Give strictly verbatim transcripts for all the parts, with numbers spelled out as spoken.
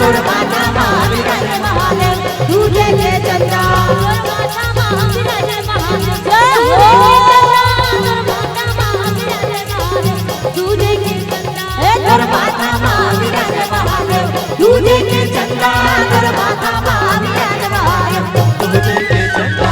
तोर माथा मा विराजे महादेव, दूधे के चंदा। तोर माथा मा विराजे महादेव, जय हो। दूधे के चंदा। हे तोर माथा मा विराजे महादेव, दूधे के चंदा। तोर माथा मा विराजे महादेव, दूधे के चंदा।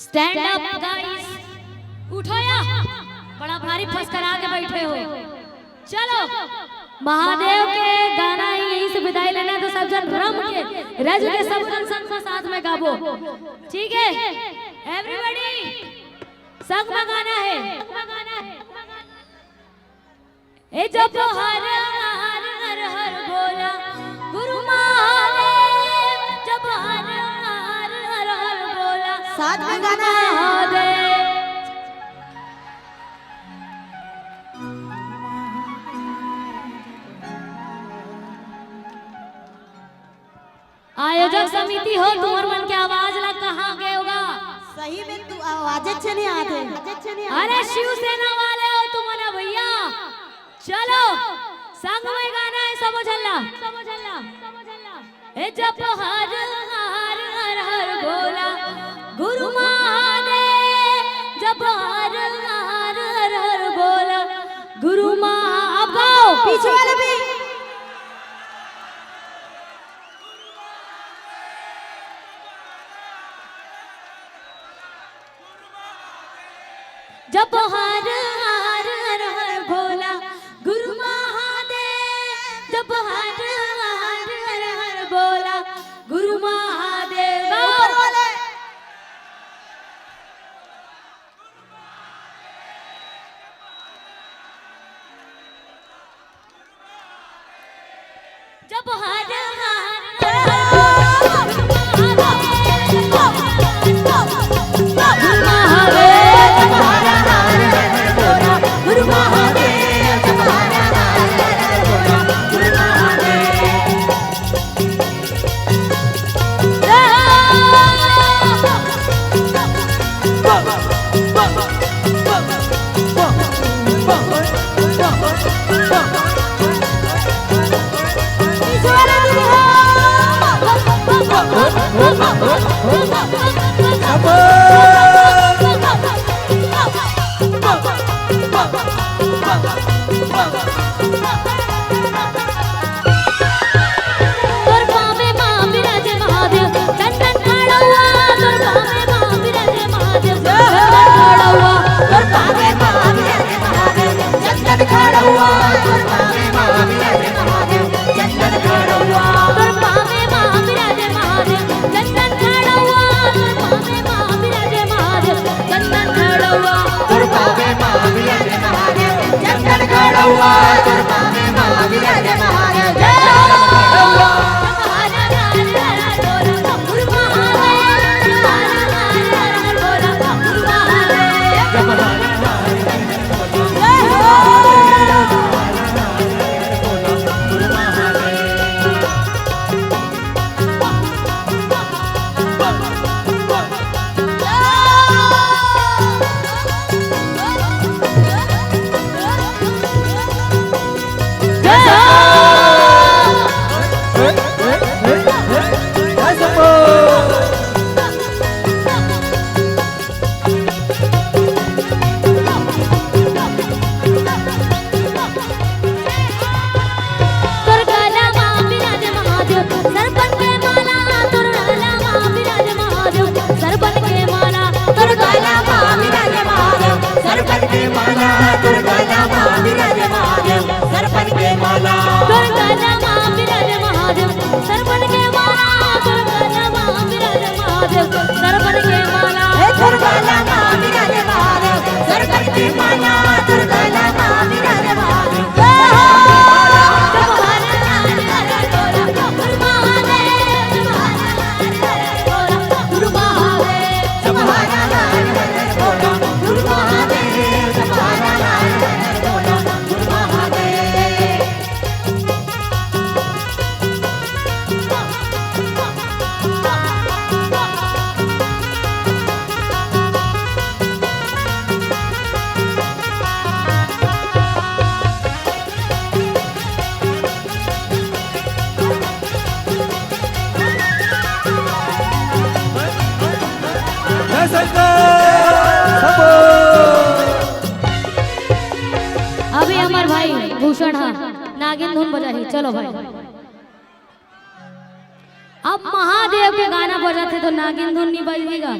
Stand up, guys। उठो या, बड़ा भारी फसकरा के बैठे हो। चलो, महादेव के गाना ही यहीं से विदाई लेना है, तो सब जन रम के, रज के सब जन संग में साथ में गाबो, ठीक है? Everybody, संग में गाना है। ए जप हर हर हर हर बोला गुरु महादेव, जप हर हर हर हर बोला साथ में गाना है। महादेव। आयोजक समिति हो, तुमर मन के आवाज ला कहाँ गे होगा? सही में तू आवाज अच्छे नहीं आते। अरे शिवसेना वाले हो तुमन भैया, चलो संग में गाना है, समझ ला। ए जप हर हर हर हर बोला गुरु महादेव, जप हर हर हर हर बोला गुरु महा-, अब गाओ। पीछे वाले भी। जप हर हर हर हर बोला गुरु महादेव, जप हर हर हर हर बोला गुरु महादेव। ऊपर वाले। जप हर हर हर हर। तोर पावे मा विराजे महादेव, चंदन खड़ौआ। तोर पावे मा विराजे महादेव, चंदन खड़ौआ। तोर पावे मा विराजे महादेव, चंदन खड़ौआ। तोर पावे मा विराजे महादेव, चंदन खड़ौआ। तोर पावे मा विराजे महादेव, चंदन खड़ौआ। तोर पावे मा विराजे महादेव, चंदन खड़ौआ। तोर पावे मा विराजे महादेव, चंदन खड़ौआ। तोर पावे अभी हमर भाई भूषण ह नागिन धुन बजाही। चलो भाई, अब महादेव के गाना बजाथे तो नागिन धुन नहीं बजही गा।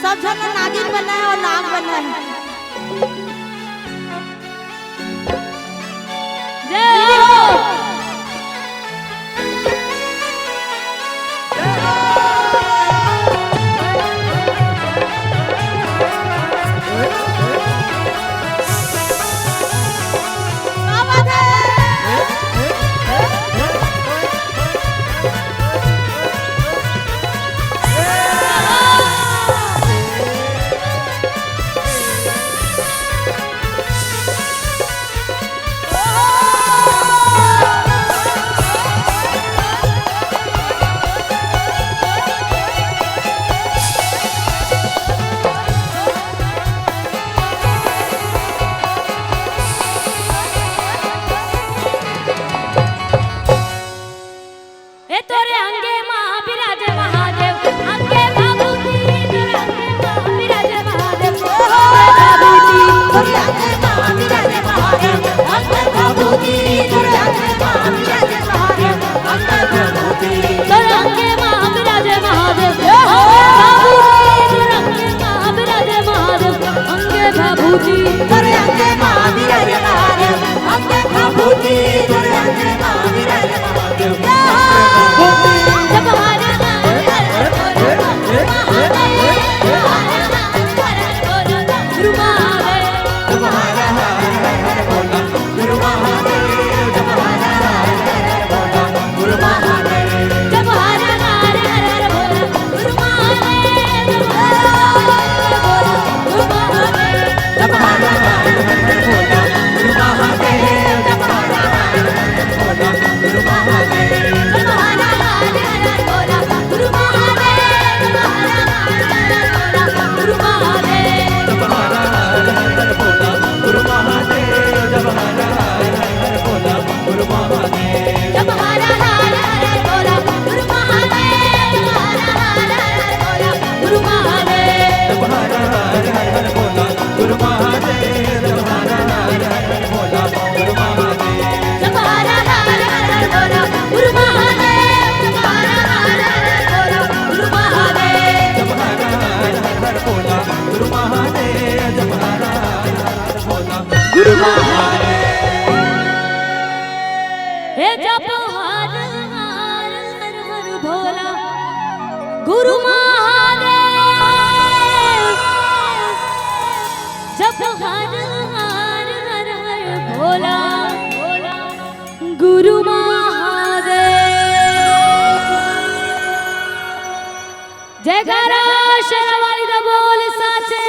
सब झन ला नागिन बनना है और नाग बनना है। जय हो। ए तोरे अंगे मा विराजे महादेव, अंगे भभूति, तोरे अंगे मा विराजे महादेव, अंगे भभूति, तोरे अंगे मा विराजे महादेव, अंगे भभूति, तोरे अंगे मा विराजे महादेव, अंगे भभूति, तोरे अंगे मा विराजे महादेव, अंगे भभूति, तोरे अंगे मा विराजे महादेव, अंगे भभूति, तोरे अंगे मा विराजे महादेव, अंगे भभूति, तोरे अंगे मा विराजे गुरु महादेव। हे जप हर हर हर हर भोला गुरु महादेव। जप हर हर हर हर भोला गुरु महादेव। जयकारा शेरावाली दा बोल साचे